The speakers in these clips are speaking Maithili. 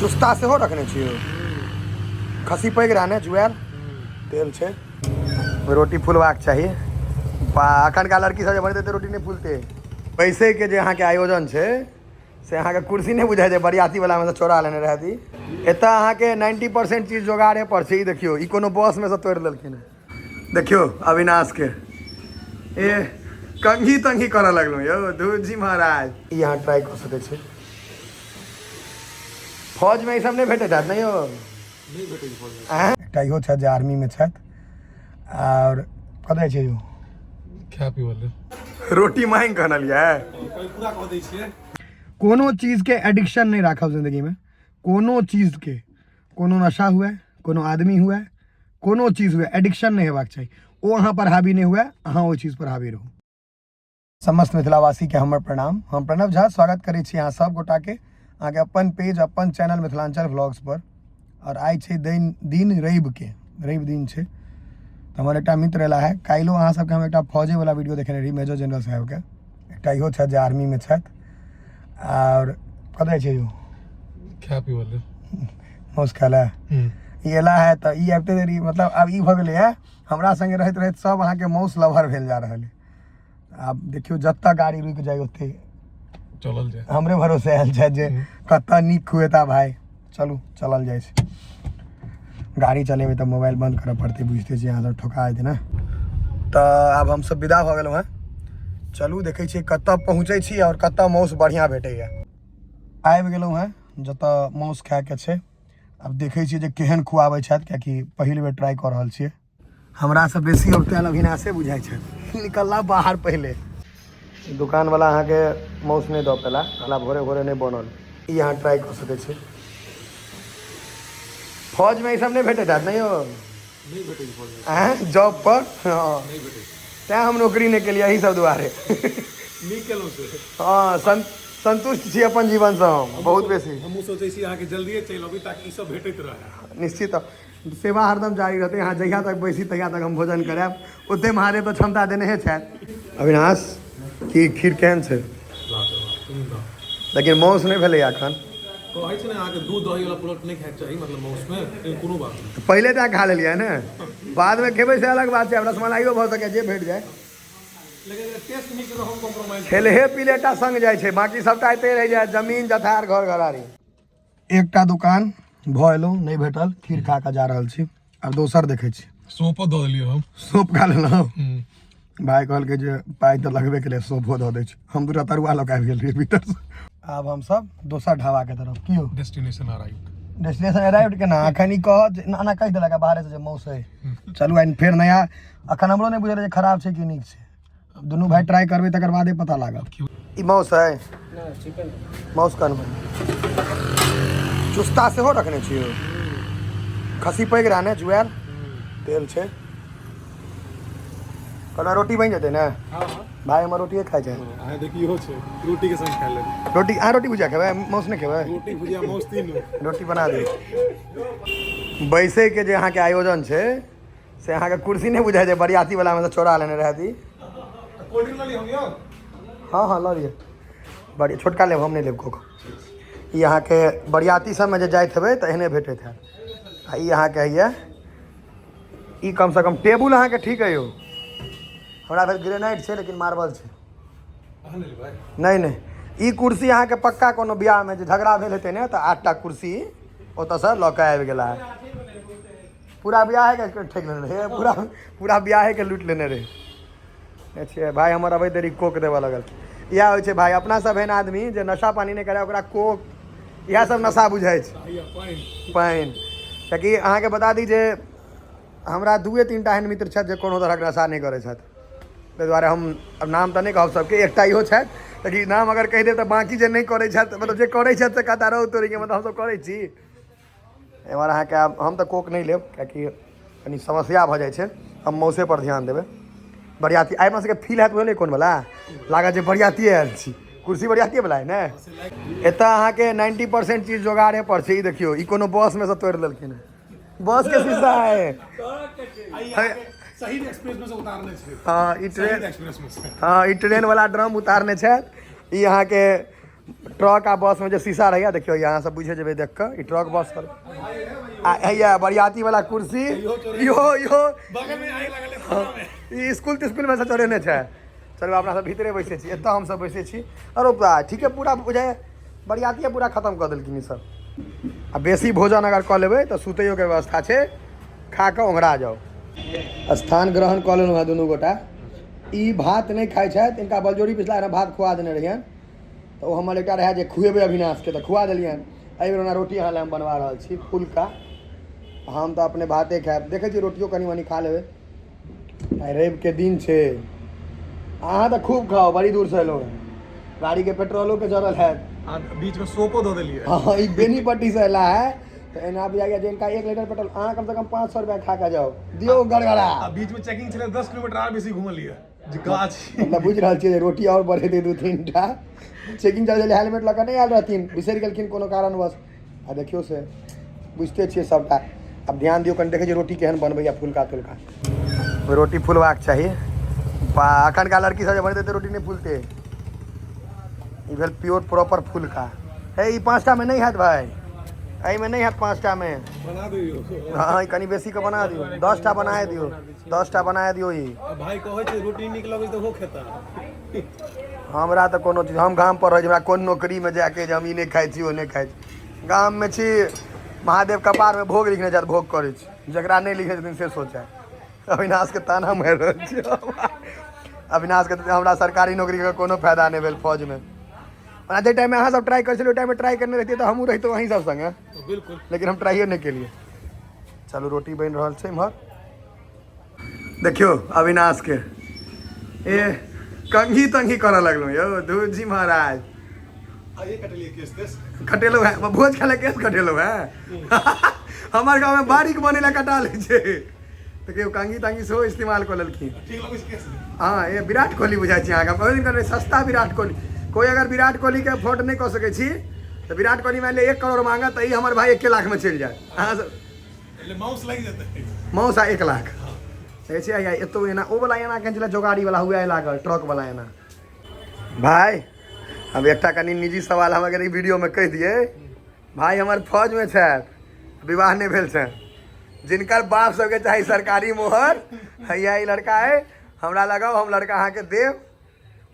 चुस्ता सेहो रखने छियै। खस्सी पैघ रहै ने, जुआयल तेल छै। रोटी फुलबाक चाही। बा, एखनका लड़की सब जे बनेतै तऽ रोटी नहि फुलतै। पैसेके जे अहाँके आयोजन छै से अहाँके कुर्सी नहि बुझाइ छै, बरियाती वाला मे चोरा लेने रहती। एतऽ अहाँके 90% चीज जोगाड़े पर छै। ई देखियौ, ई कोनो बस मे से तोड़ि लेलखिन हेँ। देखियौ अविनाश के ए कंघी तंघी करऽ लगलहुँ यौ धूजी महाराज। ई अहाँ ट्राई कऽ सकै छी। फौज मे ई सब नहि भेटैत हैत ने यौ? नहि भेटै छै फौज मे। एकटा इहो छथि जे आर्मी मे छथि। आओर कतऽ जाइ छियै यौ? खाय पीबै लए। रोटी मांगि कऽ अनलियै। पूरा कऽ दै छियै। कोनो चीजके एडिक्शन नहि राखब जिन्दगीमे, कोनो चीजके, कोनो नशा हुए, कोनो आदमी हुए, कोनो चीज हुए, एडिक्शन नहि हेबाक चाही। ओ अहाँ पर हावी नहि हुए, अहाँ ओहि चीज पर हावी रहू। समस्त मिथिलावासीके हमर प्रणाम। हम प्रणव झा स्वागत करै छी अहाँ सब गोटाके अहाँके अपन पेज अपन चैनल मिथिलांचल व्लॉग्स पर। और आइ छै दिन दिन रविके, रवि दिन छै। तऽ हमर एकटा मित्र एला है। काल्हिो अहाँ सबके हम एकटा फौजेवला वीडियो देखेने रही मेजर जनरल साहेबके। एकटा इहो छथि जे आर्मीमे छथि। आओर कतऽ जाइ छियै यौ? खाय पीबै लए। माउस खाय लए ई एला है। तऽ ई आबिते देरी मतलब आब ई भऽ गेलै है, हमरा संगे रहैत रहैत सब अहाँके माउस लवर भेल जा रहल है। आब देखियौ जतऽ गाड़ी रुकि जाय ओते चलल जाय। हमरे भरोसे आयल छथि जे कतऽ नीक खुएता भाय। चलू चलल जाइ छै। गाड़ी चलेबै तऽ मोबाइल बन्द करऽ पड़तै, बुझिते छियै अहाँ सब, ठोका जेतै ने। तऽ आब हमसब विदा भऽ गेलहुँ हेँ। चलू देखै छियै कतऽ पहुँचै छी आओर कतऽ माउस बढ़िआँ भेटैए। आबि गेलहुँ हेँ जतऽ माउस खायके छै। आब देखै छियै जे केहन खुआबै छथि, कियाकि पहिल बेर ट्राई कऽ रहल छियै। हमरासँ बेसी औगतायल अविनाशे बुझाइ छथि। निकलला बाहर पहिले। दोकानवला अहाँके माउस नहि दऽ पेला, कहला भोरे भोरे नहि बनल। ई अहाँ ट्राई कऽ सकै छी। फौजमे ई सब नहि भेटैत हैत ने यौ? नहि भेटै छै फौजमे। आँय, जॉब पर? हँ, नहि भेटै छै। तैँ हम नौकरी नहि केलियै एहि सब दुआरे। नीक केलहुँ से। हँ, संतुष्ट छी अपन जीवनसँ हम बहुत बेसी। हमहूँ सोचै छी अहाँके जल्दिए चलि अबी ताकि ई सब भेटैत रहए। निश्चित सेवा हरदम जारी रहतै। अहाँ जहिया तक बैसी तहिया तक हम भोजन करायब, ओते महादेव तऽ क्षमता देने छथि। अविनाश, की खीर केहन छै? लेकिन माउस नहि भेलै एखन। कहै छै ने अहाँके दूध दही वाला प्रोडक्ट नहि खायके चाही, मतलब माउसमे, लेकिन कोनो बात नहि। पहिले तऽ खा लेलियै ने, बादमे खेबै से अलग बात छै। आब रसमलाइयो भऽ सकै जे भेट जाय। लेकिन टेस्ट नीक छै तऽ हम कॉम्प्रोमाइज। खेलहे पीलेटा संग जाइ छै, बाकी सबटा एते रहि जाय, जमीन जथार घर घरारी। एकटा दुकान भऽ एलहुँ, नहि भेटल। खीर खा कऽ जा रहल छी, आब दोसर देखै छी। सौंपो दऽ देलियै हम। सौंप खा लेलहुँ। भाय कहलकै जे पाइ तऽ लगबे केलै, सौंफो दऽ दै छी। हम दूटा तरुआ लऽ कऽ आबि गेल रहियै भीतरसँ। आब हमसब दोसर ढाबाके तरफ। की यौ? Destination arrived. डेस्टिनेशन अराइव्ड केना? एखन ई कहत जे ना, कहि देलक बाहरेसँ जे मौस है। चलू आइ फेर नया। एखन हमरो नहि बुझल जे खराब छै कि नीक छै। दुनू भाई ट्राई करबै तकर बादे पता लागत। ई माउस है? माउस कनबै। चुस्ता सेहो रखने छियै। खस्सी पैघ रहै ने, जुआयल तेल छै। कहलहुँ रोटी बनि जेतै ने? भाय हमर रोटिए खाइ छै। अहाँ देखियो छै रोटी के संग खाय लेबै। रोटी, अहाँ रोटी भुजिया खेबै, माउस नहि खेबै? रोटी भुजिया माउस तीनू। रोटी बना दियौ। बैसैके जे अहाँके आयोजन छै से अहाँके कुर्सी नहि बुझाइ छै, बरियाती वाला मे चोरा लेने रहती। कोल्ड ड्रिंक लऽ लिअ हम यौ। हँ हँ, लऽ लिअ। बढ़िआँ छोटका लेब, हम नहि लेब कोक। ई अहाँके बरियाती सबमे जे जाइत हेबै तऽ एहने भेटैत हैत। आ ई अहाँके होइए, ई कमसँ कम टेबुल अहाँके ठीक है यौ। हमरा भेल ग्रेनाइट छै, लेकिन मार्बल छै। नहि नहि, ई कुर्सी अहाँके पक्का कोनो बियाहमे जे झगड़ा भेल हेतै ने तऽ 8टा कुर्सी ओतऽसँ लऽ कऽ आबि गेला। पूरा बियाहेके ठकि लेने रहै, पूरा पूरा बियाहेके लूटि लेने रहै। अच्छे भाय हमर अबै देरी कोक देबऽ लगल। इएह होइ छै भाय, अपना सब एहन आदमी जे नशा पानी नहि करै, ओकरा कोक इएह सब नशा बुझाइ छै, पानि। कियाकि अहाँके बता दी जे हमरा 2-3टा एहन मित्र छथि जे कोनो तरहक नशा नहि करै छथि। ताहि दुआरे हम आब नाम तऽ नहि कहब सबके, एकटा इहो छथि, लेकिन नाम अगर कहि देब तऽ बाँकी जे नहि करै छथि, मतलब जे करै छथि से कहता रहू तोरीके, मतलब हमसब करै छी। एम्हर अहाँके आब हम तऽ कोक नहि लेब, कियाकि कनि समस्या भऽ जाइ छै। हम मौसेपर ध्यान देबै। बरियाती आइ अपना सबके फील हैत, बुझलियै कोन वला लागत जे बरियातिए आयल छी। कुर्सी बरियातिए वला है ने? एतऽ अहाँके 90% चीज जोगाड़े पर छै। ई देखियौ, ई कोनो बसमे सँ तोड़ि लेलखिन हेँ, बस के शीशा है। शहीद एक्सप्रेस में से उतारने छै। हँ, ई ट्रेन एक्सप्रेस में से। हँ, ई ट्रेन वाला ड्रम उतारने छथि। ई अहाँके ट्रक आ बसमे जे शीशा रहैया, देखियौ अहाँ सब बुझे जेबै देख कऽ, ई ट्रक बस पर आ हैया बरियाती वाला कुर्सी, इहो इहो ई स्कूल तिस्कुल में से चढ़ेने छै। चलू अपना सब भीतरे बैसै छी, एतऽ हमसब बैसै छी। अरे बा, ठीके पूरा बुझाइए बरियातिए पूरा खतम कऽ देलखिन ई सब। आ बेसी भोजन अगर कऽ लेबै तऽ सुतैयोके व्यवस्था छै, खा कऽ ओंघरा जाउ। स्थान ग्रहण कऽ लेलहुँ हेँ दुनू गोटा। ई भात नहि खाइ छथि, हिनका बलजोरी पिछला बेर भात खुआ देने रहियनि, तऽ ओ हमर एकटा रहए जे खुएबै अविनाशके, तऽ खुआ देलियनि। एहि बेर ओना रोटी अहाँ लए हम बनवा रहल छी फुलका, हम तऽ अपने भाते खायब, देखै छियै रोटियो कनि मनि खा लेबै। आइ रविके दिन छै, अहाँ तऽ खूब खाउ, बड़ी दूरसँ एलहुँ हेँ, गाड़ीके पेट्रोलोके जरल हैत। आ बीच में सोपो दऽ देलियै। हँ, ई बेनीपट्टीसँ एला है, तऽ एना बुझाइए जे इनका 1 लीटर पेट्रोल, अहाँ कमसँ कम 500 रुपया खा कऽ जाउ, दियौ गड़गड़ा। आ बीच में चेकिंग छलै, 10 किलोमीटर आर बेसी घुमलियै जे गाछ। मतलब बुझि रहल छियै जे रोटी आओर बढ़ेतै 2-3 टा। चेकिंग चलै छलै, हेलमेट लऽ कऽ नहि आयल रहथिन, बिसरि गेलखिन कोनो कारणवश। आ देखियौ से बुझिते छियै सबटा। आब ध्यान दियौ कनि, देखै छियै रोटी केहन बनबैया, फुलका तुलका रोटी फुलबाक चाही। बा, एखनका लड़की सब जे बनेतै तऽ रोटी नहि फुलतै। ई भेल प्योर प्रॉपर फुलका। हे, ई 5टा मे नहि हैत भाय, एहिमे नहि हैत 5टा मे। बना दियौ। हँ, ई कनि बेसी के बना दियौ, 10टा बनाए दियौ, 10टा बनाए दियौ। ई भाई कहै छै रोटी नीक लगै तऽ ओहो खेता। हमरा तऽ कोनो चीज, हम गाम पर रहै छी, हमरा कोन नौकरीमे जाके जे हम ई नहि खाइ छी ओ नहि खाइ छी। गाममे छी, महादेव कपारमे भोग लिखने छथि, भोग करै छी, जकरा नहि लिखने छथिन से सोचै। अविनाशके ताना मारि रहल छी। अविनाशके हमरा सरकारी नौकरीके कोनो फायदा नहि भेल फौजमे। ओना जाहि टाइममे अहाँ सब ट्राइ करै छलियै ओहि टाइममे ट्राइ करने रहितियै तऽ हमहूँ रहितहुँ अहीं सब सङ्गे। बिल्कुल। लेकिन हम ट्राइए नहि केलियै। चलू रोटी बनि रहल छै इम्हर। देखियौ अविनाशके ए कंघी तंघी करऽ लगलहुँ यौ धूजी महाराज। कटेलहुँ हेँ भोज खाय लए, केस कटेलहुँ हेँ। हमर गाँवमे बारीक बनै लए कटा लै छै। देखियौ कंघी तंघी सेहो इस्तेमाल कऽ लेलखिन। हँ, ए विराट कोहली बुझाइ छी अहाँके। ओहि दिन कहने सस्ता विराट कोहली, कोइ अगर विराट कोहलीके अफोर्ड नहि कऽ सकै छी तऽ विराट कोहली मानि लिअ 1 करोड़ मांगत तऽ ई हमर भाय 1 लाखमे चलि जायत। अहाँ सब माउस लागि जेतै, माउस आ 1 लाख देखै छियै। आइ एतौ एना ओ वाला एना केहन छलै, जोगाड़ी वाला हुए लागल, ट्रक वाला एना। भाय अब एकटा कनि निजी सवाल हम अगर ई वीडियोमे कहि दियै, भाय हमर फौजमे छथि, विवाह नहि भेल छनि, जिनकर बाप सबके चाही सरकारी मोहर, हैया ई लड़का है, हमरा लगाउ, हम लड़का अहाँके देब।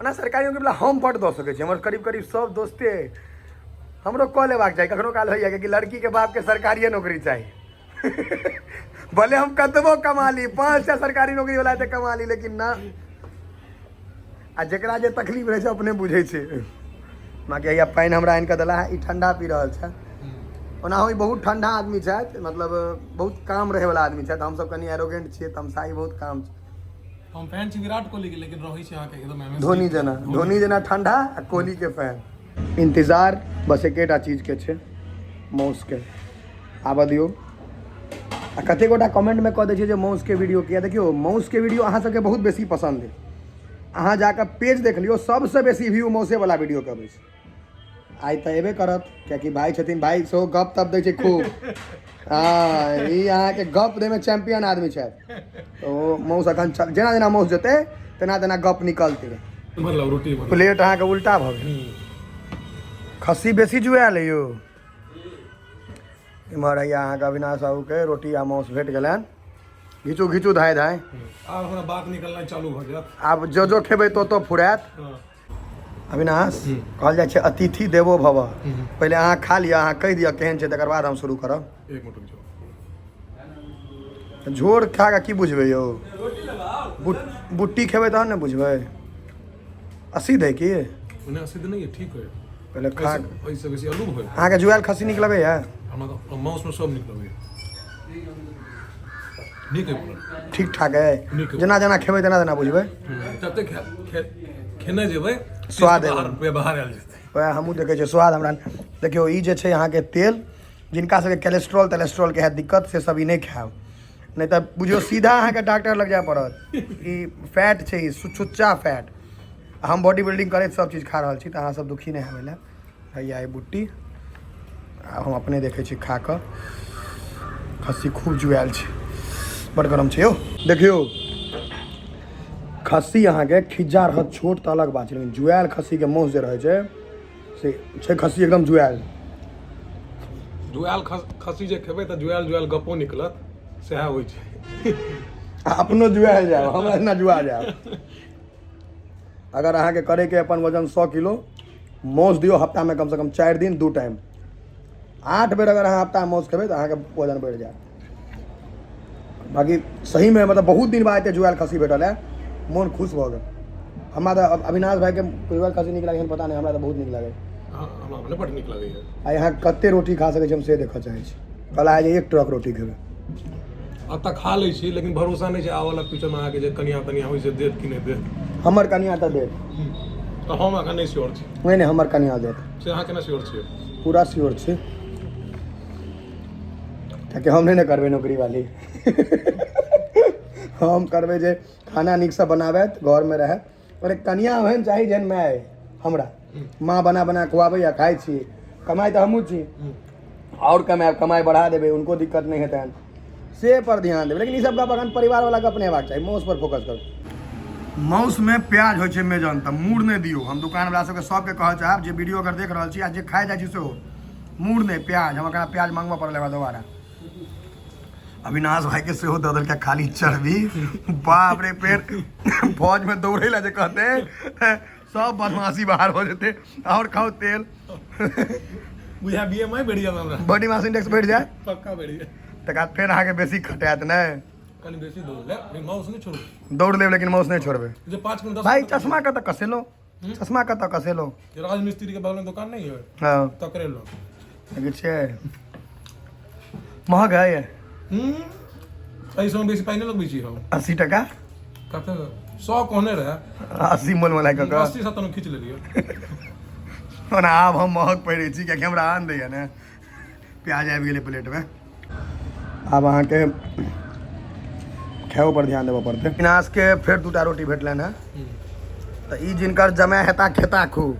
ओना सरकारी नौकरी वला हम बड्ड दऽ सकै छी, हमर करीब करीब सब दोस्ते अइ, हमरो कऽ लेबाक चाही। कखनो काल होइए कि लड़कीके बापके सरकारिए नौकरी चाही, भले हम कतबो कमा ली, 5टा सरकारी नौकरी वला तऽ कमा ली, लेकिन ना। आ जकरा जे तकलीफ रहै छै अपने बुझै छै। बाँकी हैया पानि हमरा आनि कऽ देला है, ई ठंडा पी रहल छै। ओनाहो ई बहुत ठंडा आदमी छथि, मतलब बहुत काम रहैवला आदमी छथि। हमसब कनि एरोगेंट छियै, तमसाई बहुत काम छै। हम फैन छी विराट कोहली के, लेकिन रहै छी अहाँके एकदम MS Dhoni जेना, धोनी जेना ठंडा आ कोहली के फैन। इंतजार बस एकेटा चीज के छै, मौस के। आबऽ दियौ। आ कते गोटा कमेंटमे कऽ दै छै जे मौसके वीडियो किया। देखियौ मौसके वीडियो अहाँ सबके बहुत बेसी पसन्द अइ, अहाँ जाकऽ पेज देख लियौ, सबसँ बेसी व्यू मौसेवला वीडियोके अबै छै। आइ तऽ एबे करत, कियाकि भाय छथिन, भाय सेहो गप तप दै छै खूब। हँ, ई अहाँके गप दैमे चैंपियन आदमी छथि। तऽ ओ मौस अखन जेना जेना मौस जेतै तेना तेना गप निकलतै। मतलब रोटी प्लेट अहाँके उल्टा भऽ गेल। खस्सी बेसी जुआयल अइ यौ। इम्हर हैया अहाँके अविनाश बाबूके रोटी आ मासु भेट गेलनि। घिचू घिचू धाय धाय। आब हमरा बात निकलनाइ चालू भऽ जायत। आब जो जो खेबै तो तो फुरायत। अविनाश, कहल जाइ छै अतिथि देवो भव, पहिले अहाँ खा लिअ, अहाँ कहि दिअ केहन छै, तकर बाद हम शुरू करब। एक मिनट रुकि जाउ। झोर खा कऽ की बुझबै यौ? बुट्टी खेबै तहन ने बुझबै। असिद्ध है की? नहि, असिद्ध नहि है, ठीक है। पहिले खा। एहिसँ बेसी आलू भेल। अहाँके जुआयल खस्सी नीक लगैया? हमरा तऽ माउसमे सब नीक लगैया। नीक है पूरा। ठीक ठाक है। नीक है। जेना जेना खेबै तेना तेना बुझबै। तते खेने जेबै स्वाद बाहर बाहर आयल जेतै। वएह हमहूँ देखै छियै स्वाद। हमरा देखियौ ई जे छै अहाँके तेल, जिनका सबके कोलेस्ट्रॉल तेलेस्ट्रॉलके हैत दिक्कत, से सब ई नहि खायब, नहि तऽ बुझियौ सीधा अहाँके डॉक्टर लग जाय पड़त। ई फैट छै, ई सुच्चा फैट। हम बॉडी बिल्डिंग करैत सब चीज खा रहल छी, तऽ अहाँ सब दुखी नहि हेबै लए। हैया ई बुट्टी आब हम अपने देखै छी खा कऽ। खस्सी खूब जुआयल छै, बड़ गरम छै यौ। देखियौ खस्सी अहाँके खिज्जा रहत छोट तऽ अलग बात छै, लेकिन जुआयल खस्सीके माउस जे रहै छै से छै खस्सी एकदम जुआयल। जुआयल खस्सी जे खेबै तऽ जुआयल जुआयल गप्पो निकलत, सएह होइ छै। आ अपनो जुआयल जायब, हमरा एना जुआ जायब। अगर अहाँके करैके अपन वजन 100 किलो, मासु दियौ हफ्तामे कमसँ कम 4 दिन 2 टाइम, 8 बेर अगर अहाँ हफ्तामे मासु खेबै तऽ अहाँके वजन बढ़ि जायत। बाकी सहीमे मतलब बहुत दिन बाद एते जुआयल खस्सी भेटल है, मोन खुश भऽ गेल। हमरा तऽ अविनाश भाइके जुआयल खस्सी नीक लागै, पता नहि, हमरा तऽ बहुत नीक लागै। हमरा अपने बड्ड नीक लगैए। आ यहाँ कते रोटी खा सकै छी हम से देखऽ चाहै छी। कल आइ जे 1 ट्रक रोटी खेबै। एतऽ खा लै छी, लेकिन भरोसा नहि छै आबऽवला फ्यूचरमे अहाँके जे कनिया तनिया होइ से देत कि नहि देत। हमर कनिया तऽ देत। तऽ हम एखन नहि श्योर छी। नहि नहि, हमर कनिया देत। से अहाँ केना श्योर छियै? पूरा श्योर छी, कियाकि हम नहि ने करबै नौकरी वाली। हम करबै जे खाना नीकसँ बनाबैत, घरमे रहै। और कनिया ओहन चाही जेहन माय अइ हमरा। माँ बना बना खुआबैए, खाइ छी, कमाइ तऽ हमहूँ छी, आओर कमायब, कमाइ बढ़ा देबै, उनको दिक्कत नहि हेतनि, से पर ध्यान देबै। लेकिन ई सब गप अखन परिवारवला गप नहि हेबाक चाही, माउस पर फोकस करू। माउसमे प्याज होइ छै मेजन, तऽ मूड़ नहि दियौ। हम दोकानवला सबके सबके कहऽ चाहब जे वीडियो अगर देख रहल छी आ जे खाइ जाइ छी सेहो मूड़ नहि, प्याज। हम एकरा प्याज मंगबऽ पड़ल हमरा दोबारा। अविनाश भाई के सेहो दऽ देलकै खाली चर्बी। बाप रे, फेर फौज में दौड़े ला जे कहते सब बदमाशी बाहर हो जेते। और खाओ तेल। बुझा बीएमआई बढ़ि जायत हमरा। बॉडी मास इंडेक्स बढ़ि जायत। पक्का बढ़ि जायत। तकर बाद फेर अहाँके बेसी खटायत नहि। कनि बेसी दौड़ लेब, लेकिन माउस नहि छोड़बै। दौड़ लेब लेकिन माउस नहि छोड़बै। जे 5 मिनट 10 भाई चश्मा कतऽ कसेलो? चश्मा कतऽ कसेलो? राजमिस्त्री के बगल में दुकान नहीं है? हाँ। तकरे लो। देखै छियै महग है ये। एहि समय बेसी पाइ नहि लगबै छी हम। 80 टका? कते 100 कहने रहे। 80 मोल मलाई कऽ कऽ। 80 से तनु खींच लेलियै। ओना आब हम महग पहिरै छी कियाकि हमरा आन दैया ने। प्याज आबि गेलै प्लेटमे। आब अहाँके खाओ पर ध्यान देबऽ पड़तै। अविनाश के फेर 2टा रोटी भेटलनि हेँ। तऽ ई जिनकर जमाय हेता खेता खूब,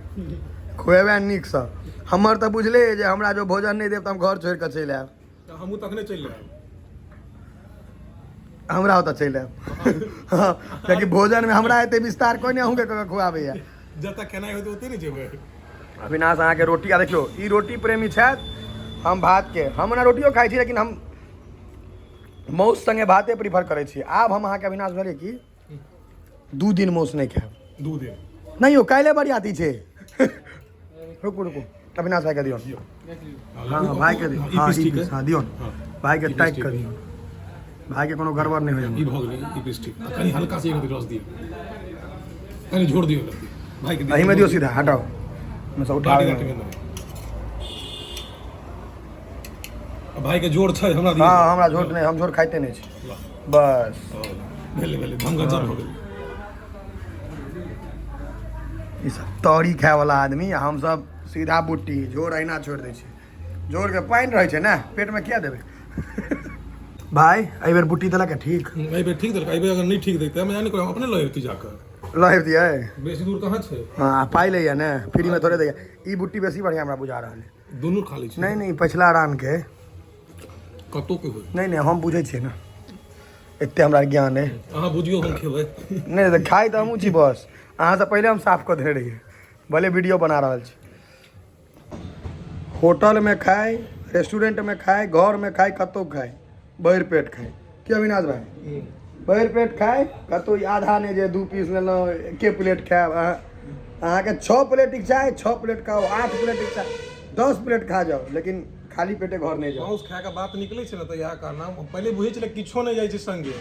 खुएबै नीकसँ। हमर तऽ बुझले जे हमरा जो भोजन नहि देब तऽ हम घर छोड़ि कऽ चलि आयब। हमहूँ तखने चलि आयब। हमरा ओतऽ चलि आयब, कियाकि भोजनमे हमरा एते विस्तार कोइ नहि अहूँके कऽ खुआबैया। जतऽ खेनाइ होतै ओतऽ नहि जेबै। अविनाश अहाँके रोटी, आ देखियौ ई रोटी प्रेमी छथि, हम भातके। हम ओना रोटियो खाइ छी लेकिन हम माउस सङ्गे भाते प्रीफर करै छी। आब हम अहाँके अविनाश भेलै कि 2 दिन माउस नहि खायब। 2 दिन नहि यौ, काल्हि बरियाती छै। रुकू रुकू, अविनाश भाइके दियौ। हाँ भाइके दियौ। हाँ ई पीस, हाँ दियौ भाइके, ताकि कऽ दियौ भाइके, कोनो गड़बड़ नहि होइ। ई भऽ गेलै, ई पीस ठीक। कनि हल्का से एक रस दियौ, कनि झोर दियौ भाइके। एहिमे दियौ सीधा, हटाउ उठा। भाइके जोर छै हमरा। हाँ हमरा झोर नहि, हम झोर खाइते नहि छी। बस भेलै भेलै, धमगज्जर भऽ गेलै। ई सब तरी खाय वाला आदमी, हम सब सीधा बुट्टी झोर अहिना छोड़ि दै छी। झोरके पानि रहै छै ने पेटमे, किया देबै भाइ? एहि बेर बुट्टी देलक ठीक? एहि बेर ठीक देलक। एहि बेर अगर नहि ठीक दैते, हम जानि हम अपने लऽ अबिती जाकऽ। लऽ अबितियै? बेसी दूर कहाँ छै। हाँ पाइ लैया ने, फ्रीमे थोड़े दैया। ई बुट्टी बेसी बढ़िआँ हमरा बुझा रहल है। दुनू खा लै छी। नहि नहि, पछिला रानके कतौ के होइ। नहि नहि, हम बुझै छियै ने, एते हमरा ज्ञान अइ। अहाँ बुझियौ, हम खेबै। नहि तऽ खाइ तऽ हमहूँ छी, बस अहाँसँ पहिले हम साफ कऽ देने रहियै, भले वीडियो बना रहल छी। होटलमे खाइ, रेस्टोरेंटमे खाइ, घरमे खाइ, कतहु खाइ, भरि पेट खाइ। की अविनाश भाइ? भरि पेट खाइ, कतहु आधा नहि जे 2 पीस लेलहुँ एके प्लेट खायब। अहाँके 6 प्लेट इच्छा है 6 प्लेट खाउ, 8 प्लेट इच्छा 10 प्लेट खा जाउ, लेकिन खाली पेटे घर नहि जाउ। माउस खायके बात निकलै छै ने तऽ इएह कहना, हम पहिले बुझै छलै किछो नहि जाइ छै संगे,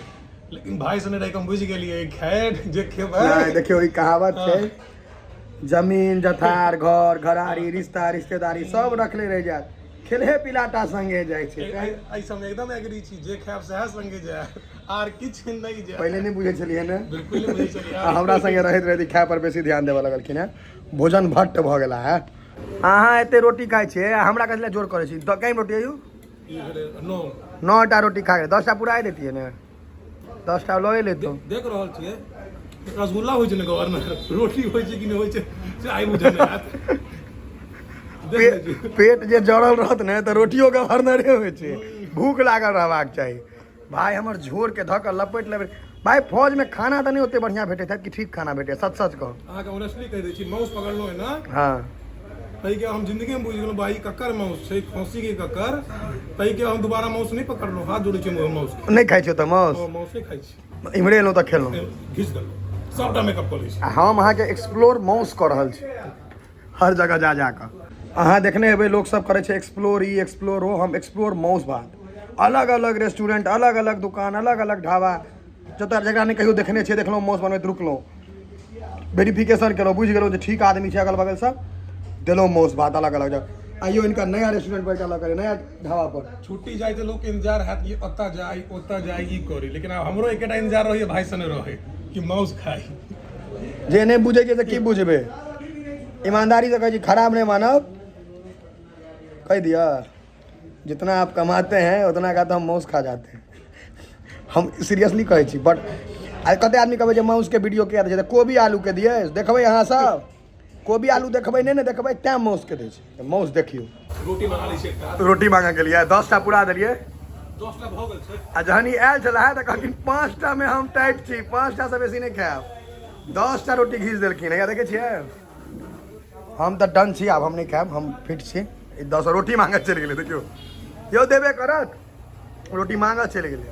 लेकिन भाइ से नहि रहि कऽ हम बुझि गेलियै खैर जे खेबै। नहि देखियौ, ई कहावत छै, जमीन जथार घर घरारी रिश्ता रिश्तेदारी सब रखले रहि जायत, खेलहे पिलाटा संगे जाइ छै। एहि सब एकदम एग्री छी, जे खायब सएह संगे जायत, आर किछु नहि जायत। पहिले नहि बुझै छलियै ने? बिल्कुल नहि बुझै छलियै। आ हमरा संगे रहैत रहैत खाय पर बेसी ध्यान देबऽ लगलखिन हेँ, भोजन भट्ट भऽ गेला है। अहाँ एते रोटी खाइ छियै, हमरा कथी लए जोर करै छी? कै रोटी आयु? 9टा रोटी खा गेलै, 10टा पुरा देतियै ने, 10टा लऽ लेतौ। देख रहल छियै रसगुल्ला होइ छै ने गवर्नर, रोटी होइ छै कि नहि होइ छै से आइ बुझल नहि आयत। पेट जे जड़ल रहत ने तऽ रोटियो गवर्नरे होइ छै। भूख लागल रहबाक चाही भाइ। हमर झोरके धऽ कऽ लपेट लेबै भाइ। फौजमे खाना तऽ नहि ओते बढ़िआँ भेटैत हैत कि ठीक खाना भेटैत? सच सच कहू। अहाँके ऑनेस्टली कहि दै छी, माउस पकड़लहुँ है ने? हाँ। ताहिके हम जिंदगी में बुझि गेलहुँ भाई ककर माउस छै, खसी के ककर। ताहिके हम दोबारा माउस नहि पकड़लहुँ, हाथ जोड़ै छी माउस के। नहि खाइ छियै तऽ माउस? हँ, माउस नहि खाइ छी। इम्हरे एलहुँ तऽ खेलहुँ, घिच देलहुँ सबटा, मेकअप कऽ लै छी। आ हम अहाँके एक्सप्लोर माउस कऽ रहल छी हर जगह जा जा कऽ। अहाँ देखने हेबै लोक सब करै छै एक्सप्लोर ई, एक्सप्लोर ओ, हम एक्सप्लोर माउस भात। अलग अलग रेस्टोरेंट, अलग अलग दुकान, अलग अलग ढाबा, जतऽ जकरा नहि कहियो देखने छियै, देखलहुँ माउस बनबैत, रुकलहुँ, वेरिफिकेशन केलहुँ, बुझि गेलहुँ जे ठीक आदमी छै अगल बगल सब, देलहुँ माउस भात अलग अलग जगह। आइयो हिनका नया रेस्टोरेंट पर एकटा लऽ कऽ नया ढाबा पर छुट्टी जाइ तऽ लोक इंतजार हैत कि ओतऽ जाइ, ओतऽ जाइ, ई करी, लेकिन आब हमरो एकेटा इंतजार रहैए भाइ सने रहै कि माउस खाइ। जे नहि बुझै छै से की बुझबै? ईमानदारीसँ कहै छी, खराब नहि मानब, कहि दिअ, जितना आप कमाते हैं उतना का तो हम माउस खा जाते हैं। हम सीरियसली कहै छी। बट I कते आदमी कहबै जे माउसके वीडियो किया दै छै, तऽ कोबी आलूके दियै देखबै? अहाँ सब कोबी आलू देखबै नहि ने देखबै, तैँ माउसके दै छै। तऽ माउस देखियौ। रोटी मंगा लै छी एकटा। रोटी मांगऽ गेलियै, 10टा पुरा देलियै। 10टा भऽ गेल छै। आ जहन ई आयल छलै तऽ कहलखिन 5टा मे हम टाइट छी, 5टा से बेसी नहि खायब। 10टा रोटी घीच देलखिन। हैया देखै छियै, हम तऽ डन छी, आब हम नहि खायब, हम फिट छी। ई 10 रोटी मांगऽ चलि गेलै, देखियौ यौ, देबे करत, रोटी मांगऽ चलि गेलै।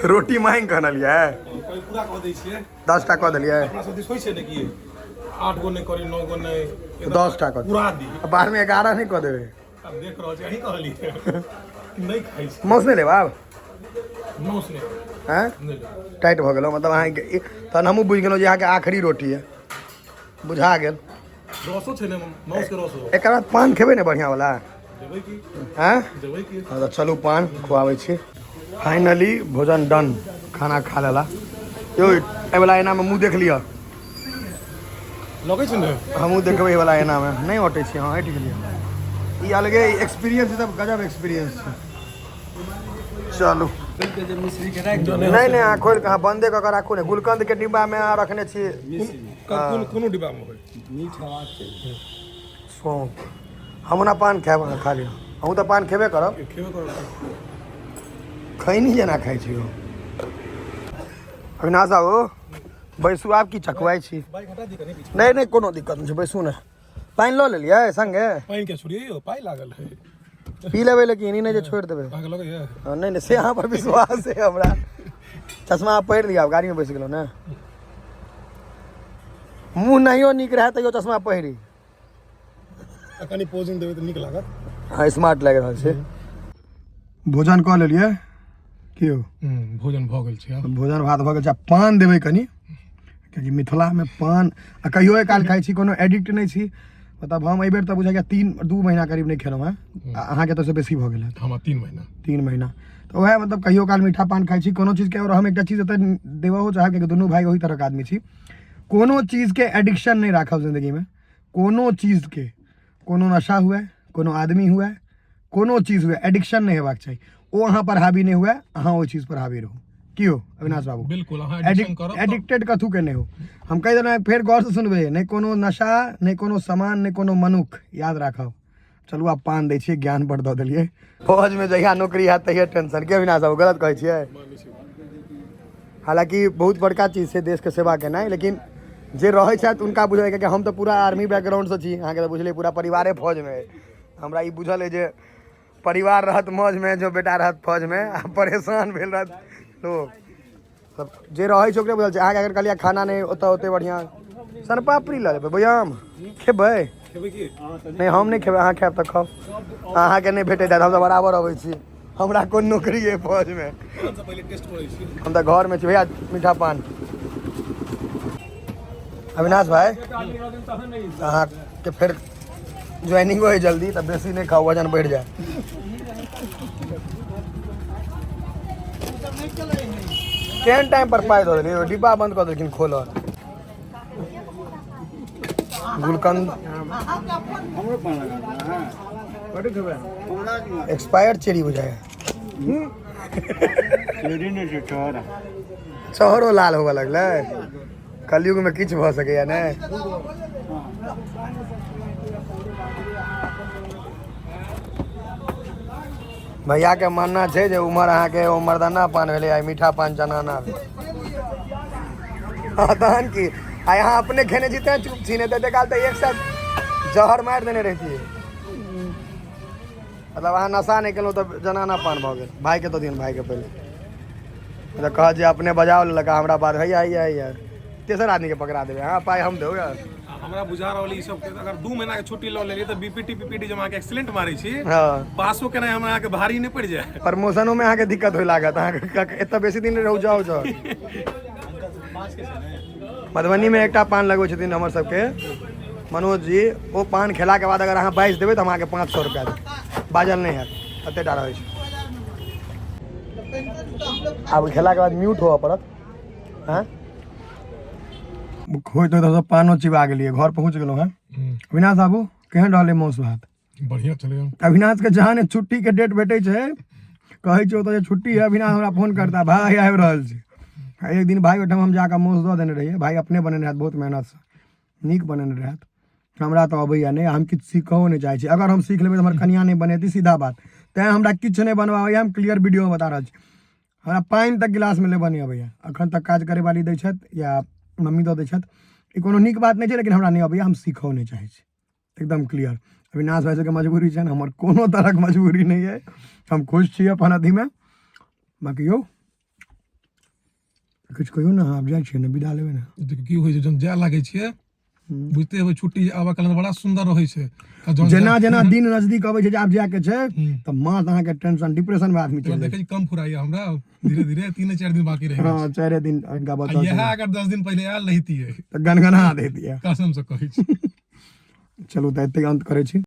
रोटी मांगि कऽ अनलियै। कभी पूरा कऽ दै छियै। 10टा कऽ देलियै। अपना सब दिस होइ छै ने कि 8 गो नहि करी, 9 गो नहि, 10टा कऽ पूरा दी। बादमे 11 नहि कऽ देबै। आब देख रहल छी, अहीं कहलियै कि नहि खाइ छी। माउस नहि लेब आब? माउस नहि। आँय? नहि लेब। टाइट भऽ गेलहुँ मतलब अहाँके, तहन हमहूँ बुझि गेलहुँ जे अहाँके आखिरी रोटी यऽ, बुझा गेल। रसो छै ने माउस के रसो। एकर बाद पान खेबै ने बढ़िआँ वाला? देबै की। आँय? देबै की। हँ तऽ चलू, पान खुआबै छी। फाइनली भोजन डन, खाना खा लेला। यौ, एहिवला एनामे मुँह देख लिअ। लगै छै ने? हमहूँ देखबै एहिवला एनामे। नहि अटै छी? हँ, हटि गेलियै। ई अलगे एक्सपीरियंस, सब गजब एक्सपीरियंस छै। चलू। नहि नहि, अहाँ खोलि कऽ, अहाँ बन्दे कऽ कऽ राखू ने। गुलकन्दके डिब्बामे अहाँ रखने छी। कोनो कोनो डिब्बामे होइ। सौंफ हम ओना पान खायब, अहाँ खा लिअ। अहूँ तऽ पान खेबे करब। खेबे करब। खैनी जेना खाइ छी। अविनाश बाबू, बैसू आब, की चकवाइ छी? बाइक हटा दी कनी पीछे। नहि नहि, कोनो दिक्कत नहि छै, बैसू ने। पानि लऽ लेलियै संगे? पानि के छोड़िए यौ, पाइ लागल है। पी लेबै, लेकिन ई नहि जे छोड़ि देबै। अहाँके लगैए? हँ, नहि नहि, से अहाँ पर विश्वास है हमरा। चश्मा अहाँ पहिर लिअ, आब गाड़ीमे बैस गेलहुँ ने। मुँह नहियो नीक रहए तैयो चश्मा पहिरी। आ कनि पोजिंग देबै तऽ नीक लागत। हँ, स्मार्ट लागि रहल छै। भोजन कऽ लेलियै की यौ? भोजन भऽ गेल छै आब। भोजन भात भऽ गेल छै, आब पान देबै कनि, कियाकि मिथिलामे पान आ कहियो काल खाइ छी, कोनो एडिक्ट नहि छी। मतलब हम एहिबेर तऽ बुझाइए 3-2 महीना करीब नहि खेलहुँ हेँ, आ अहाँके तऽ ओहिसँ बेसी भऽ गेल हैत। हमरा 3 महीना। 3 महीना तऽ उएह, मतलब कहियो काल मीठा पान खाइ छी, कोनो चीजके। आओर हम एकटा चीज एतऽ देबहो चाहब, कियाकि दुनू भाइ ओहि तरहके आदमी छी, कोनो चीजके एडिक्शन नहि राखब जिन्दगीमे, कोनो चीजके, कोनो नशा हुए, कोनो आदमी हुए, कोनो चीज हुए, एडिक्शन नहि हेबाक चाही। ओ अहाँ पर हावी नहि हुए, अहाँ ओहि चीज पर हावी रहू। की हो अविनाश बाबू? बिल्कुल, अहाँ एडिक्शन करब तऽ एडिक्टेड कथू के नहि हो। हम कहि देलहुँ, फेर गौरसँ सुनबै, नहि कोनो नशा, नहि कोनो सामान, नहि कोनो मनुख, याद राखब। चलू, आब पान दै छियै, ज्ञान बड़ दऽ देलियै। फौजमे जहिया नौकरी हैत तहिया टेंशन के। अविनाश बाबू, गलत कहै छियै? मानै छी। हालाँकि बहुत बड़का चीज छै देशके सेवा केनाइ, लेकिन जे रहै छथि हुनका बुझल, कियाकि हम तऽ पूरा आर्मी बैकग्राउंडसँ छी। अहाँके तऽ बुझलियै, पूरा परिवारे फौजमे अइ। हमरा ई बुझल अइ जे परिवार रहत मौजमे जो बेटा रहत फौजमे, आ परेशान भेल रहत लोक सब। जे रहै छै ओकरे बुझल छै। अहाँके अगर कहलियै खाना नहि ओतऽ ओते बढ़िआँ, सनपापड़ी लऽ लेबै, बोयाम खेबै? खेबै की? नहि, हम नहि खेबै, अहाँ खायब तऽ खाउ। अहाँके नहि भेटैत हैत, हम तऽ बराबर अबै छी। हमरा कोन नौकरी अइ फौजमे? पानसँ पहिले टेस्ट करै छी। हम तऽ घरमे छी। भैया, मीठा पान। अविनाश भाई, अहाँके फेर ज्वाइनिंग होइ जल्दी तऽ बेसी नहि खाउ, वजन बढ़ि जाय। केहन टाइम पर पाइ दऽ देलियै, डिब्बा बंद कऽ देलखिन खोलल। गुलकंद एक्सपायर चेरी बुझाय। चहरो लाल होबऽ लगलै। कलयुग में किछु भऽ सकैया ने। भैया के मानना छै जे उम्हर अहाँके ओ मर्दाना पान भेलै आ मीठा पान जनाना भेलै। हँ, तहन की, आ यहाँ अपने खेने छी तें चुप छी, नहि तऽ एते काल तऽ एक साथ जहर मारि देने रहितियै। मतलब अहाँ नशा नहि केलहुँ तऽ जनाना पान भऽ गेल। भाइके दऽ दियौन, भाइके पहिले। तऽ कहत जे अपने बजाओ लेलक आ हमरा बाद हैया हैया हैया, तेसर आदमीके पकड़ा देबै अहाँ, पाइ हम देबै। आ हमरा बुझा रहल ई सब के अगर 2 महीना के छुट्टी लऽ लेलियै तऽ बीपीटी पीपीटी जमा के एक्सीलेंट मारै छी। हँ। पासो केनाइ हमरा अहाँके भारी नहि पड़ि जाय। प्रमोशनोमे अहाँके दिक्कत होय लागत अहाँके, एतऽ बेसी दिन रहू जाउ जाउ। मधुबनीमे एकटा पान लगबै छथिन हमर सबके मनोज जी, ओ पान खेलाके बाद अगर अहाँ बाजि देबै तऽ हम अहाँके 500 रुपैआ देब, बाजल नहि हैत, तते टा रहै छै। आब खेलाके बाद म्यूट होबऽ पड़त। हँ होइत होइत हमसब पानो चिबा गेलियै, घर पहुँच गेलहुँ हेँ। अविनाश बाबू, केहन रहलै मासु भात? बढ़िआँ छलै। अविनाश के जहाँ छुट्टी के डेट भेटै छै, कहै छै ओतऽ जे छुट्टी है, अविनाश हमरा फोन करता, भाय आबि रहल छी। आ एक दिन भाय ओहिठाम हम जाकऽ मासु दऽ देने रहियै, भाय अपने बनेने रहथि, बहुत मेहनतसँ नीक बनेने रहथि। हमरा तऽ अबैए नहि, हम किछु सीखहो नहि चाहै छी। अगर हम सीख लेबै तऽ हमर कनिआँ नहि बनेती, सीधा बात। तैँ हमरा किछु नहि बनबऽ अबैए, हम क्लियर वीडियोमे बता रहल छी। हमरा पानि तक गिलासमे लेबऽ नहि अबैए अखन तक, काज करैवाली दै छथि या मम्मी दऽ दै छथि। ई कोनो नीक बात नहि छै, लेकिन हमरा नहि अबैए, हम सीखहो नहि चाहै छी, एकदम क्लियर। अविनाश भाइ सबके मजबूरी छनि, हमर कोनो तरहक मजबूरी नहि अइ, हम खुश छी अपन अथीमे। बाँकी यौ किछु कहियौ ने, आब जाइ छियै ने, विदा लेबै ने। देखियौ की होइ छै, जहन जाय लागै छियै बुझते हेबै, छुट्टी आबऽ काल बड़ा सुन्दर रहै छै। आ जहन जेना जेना दिन नजदीक अबै छै जे आब जायके छै, तऽ माथ अहाँके टेंशन डिप्रेशन मे आदमी चलि जाइ। देखै छी कम फुराइया हमरा धीरे धीरे, 3-4 दिन बाकी रहि। हँ, 4 दिन हिनका आ बचल इएह छै। अगर 10 दिन पहिले आयल रहितियै तऽ गनगना दैतियै। कसम से कहै छी। चलू तऽ एतेक अन्त करै छी।